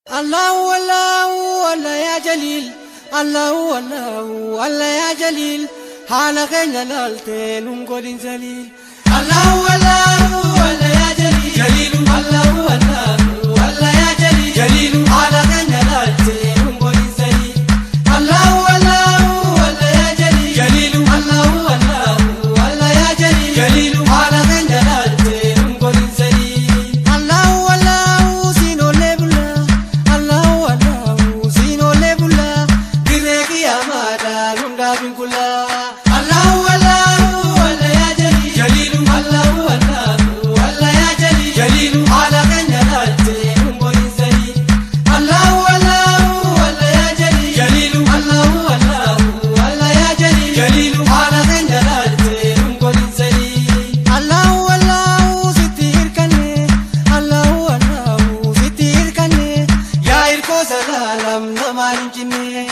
Allahu Allahu Allah ya Jalil, Allahu Allahu Allah ya Jalil, haala keenya laaltee nun godhin zaliil. Allahu Allahu Allah ya Jalil, Jalilu Allahu Allahu Allah ya Jalil, Jalilu haala keenya laaltee nun godhin zaliil. Allahu Allahu Allah ya Jalil, Jalilu Allahu Allahu Allah ya Jalil, Jalilu haala keenya laaltee nun godhin zaliil. Allahu Allahu sinoolee bulaa, Allahu Allahu sinoolee bulaa, dirree qiyamaadhaan hundaaf hin kulaa. Allahu Allahu Allah ya Jalil, Jalilu Allahu Allahu Allah ya Jalil, Jalilu haala keenya laaltee nun godhin zaliil. Allahu Allahu Allah ya Jalil, Jalilu Allahu Allahu Allah ya Jalil, Jalilu haala keenya laaltee nun godhin zaliil. Allahu Allahu sitti hirkanne, Allahu Allahu sitti hirkanne, yaa hirkoo salaalam namaan hin cinne.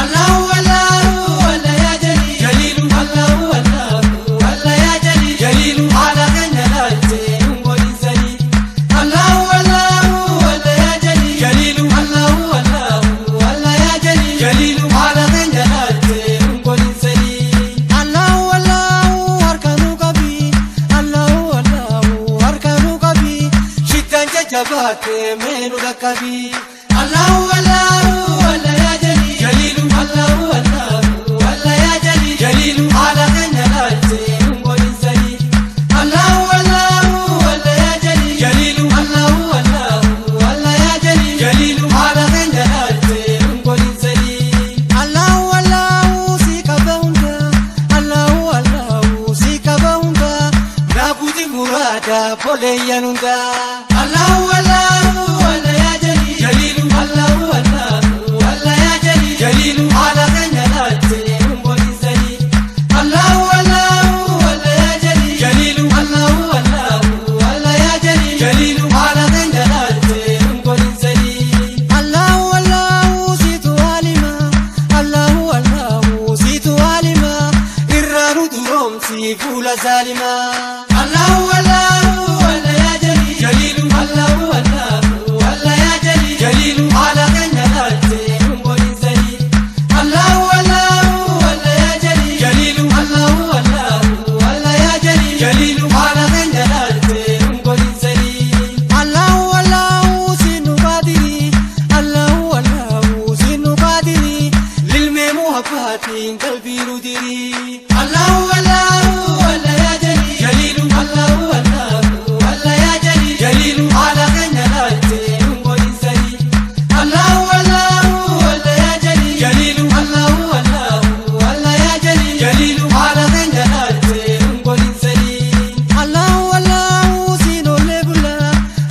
Allahu Allahu Allah ya Jalil, Jalilu Allahu Allahu Allah ya Jalil, Jalilu haala keenya laaltee nun godhin zaliil. Allahu Allahu Allah ya Jalil, Jalilu Allahu Allahu Allah ya Jalil, Jalilu haala keenya laaltee nun godhin zaliil. Allahu Allahu harka nu qabi, Allahu Allahu harka nu qabi, shittaan jajjabaatee mee nu dhaqqabi. Allahu Allahu Allah ya Jalil, Jalilu Allahu Allahu Allah ya Jalil, Jalilu haala keenya laaltee nun godhin zaliil. Allahu Allahu Allah ya Jalil, Jalilu Allahu Allahu Allah ya Jalil, Jalilu haala keenya laaltee nun godhin zaliil. Allahu Allahu si qaba hunda, Allahu Allahu si qaba hunda, naaguuti muraada boleeyyan hunda. Allahu Allahu Allah ya Jalil, Jalilu Allahu Allahu Allah ya Jalil, Jalilu haala keenya laaltee nun godhin zaliil. Allahu Allahu Allah ya Jalil, Jalilu Allahu Allahu Allah ya Jalil, Jalilu haala keenya laaltee nun godhin zaliil. Allahu Allahu situ alima, Allahu Allahu situ alima, irraa nu duroomsi fuula zaalimaa. Allahu Allahu Allah ya Jalil, Jalilu Allahu Allahu Allah ya Jalil, Jalilu haala keenya laaltee nun godhin zaliil. Allahu Allahu Allah ya Jalil, Jalilu Allahu Allahu Allah ya Jalil, Jalilu haala keenya laaltee nun godhin zaliil. Allahu Allahu sinu qaadiri, Allahu Allahu sinu qaadiri, lilmee muhabbaatiin qalbii nu diri. Allahu Allahu Allah ya Jalil, Jalilu Allahu Allahu Allah ya Jalil, Jalilu haala keenya laaltee nun godhin zaliil. Allahu Allahu Allah ya Jalil, Jalilu Allahu Allahu Allah ya Jalil, Jalilu haala keenya laaltee nun godhin zaliil. Allahu Allahu sinoolee bulaa,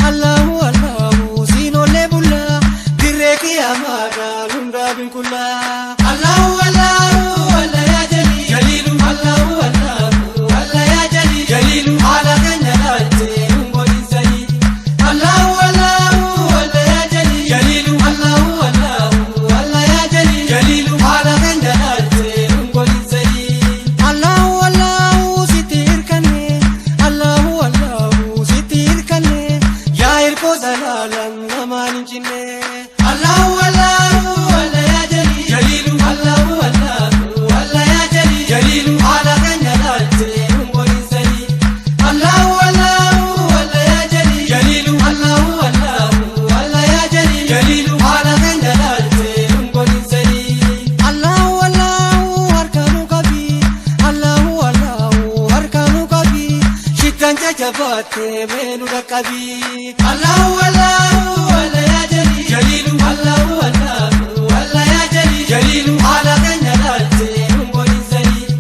Allahu Allahu sinoolee bulaa, dirree qiyamaadhaan hundaaf hin kulaa. Allahu Allahu Allah ya Jalil, Jalilu Allahu Allahu Allah ya Jalil, Jalilu haala keenya laaltee nun godhin zaliil. Allahu Allahu Allah ya Jalil, Jalilu Allahu Allahu Allah ya Jalil, Jalilu haala keenya laaltee nun godhin zaliil. Allahu Allahu sitti hirkanne, Allahu Allahu sitti hirkanne, yaa hirkoo salaalam namaan hin cinne. Allahu Allahu Allah ya Jalil, Jalilu Allahu Allahu Allah ya Jalil, Jalilu haala keenya laaltee nun godhin zaliil. Allahu Allahu Allah ya Jalil, Jalilu Allahu Allahu Allah ya Jalil, Jalilu haala keenya laaltee nun godhin zaliil. Allahu Allahu harka nu qabi, Allahu Allahu harka nu qabi, shittaan jajjabaatee mee nu dhaqqabi. Allahu Allahu Allah ya Jalil, Jalilu Allahu Allahu Allah ya Jalil, Jalilu haala keenya laaltee nun godhin zaliil.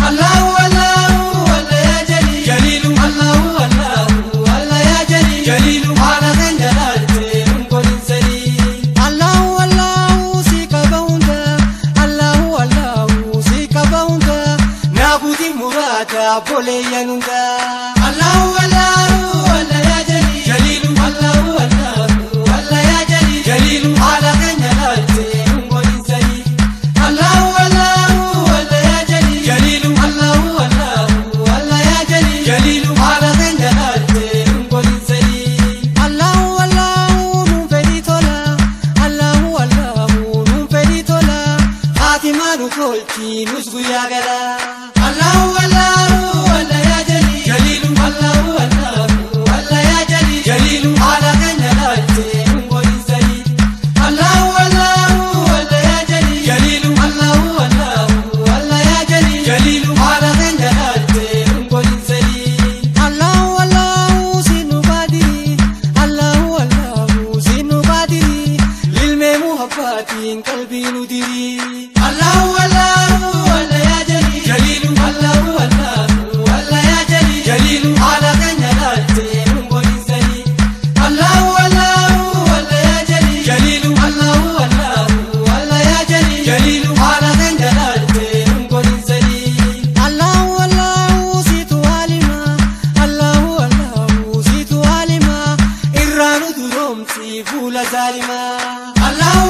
Allahu Allahu Allah ya Jalil, Jalilu Allahu Allahu Allah ya Jalil, Jalilu haala keenya laaltee nun godhin zaliil. Allahu Allahu si qaba hunda, Allahu Allahu si qaba hunda, naaguuti muraada boleeyyan hunda. Allahu Allahu Allah ya Jalil, Jalilu Allahu Allahu Allah ya Jalil, Jalilu haala keenya laaltee nun godhin zaliil. Allahu Allahu Allah ya Jalil, Jalilu Allahu Allahu Allah ya Jalil, Jalilu haala keenya laaltee nun godhin zaliil. Allahu Allahu nun fedhii tola, Rabbii nu dirii. Allahu Allahu Allah yaa Jaliil Jaliilu Allahu Allahu Allah yaa Jaliil Jaliilu haala keenya laaltee nun godhin zaliil. Allahu Allahu Allah yaa Jaliil Jaliilu Allahu Allahu Allah yaa Jaliil Jaliilu haala keenya laaltee nun godhin zaliil. Allahu Allahu siitu alima, Allahu Allahu siitu alima, irraa nu duroomsi fuula zaalimaa. Allahu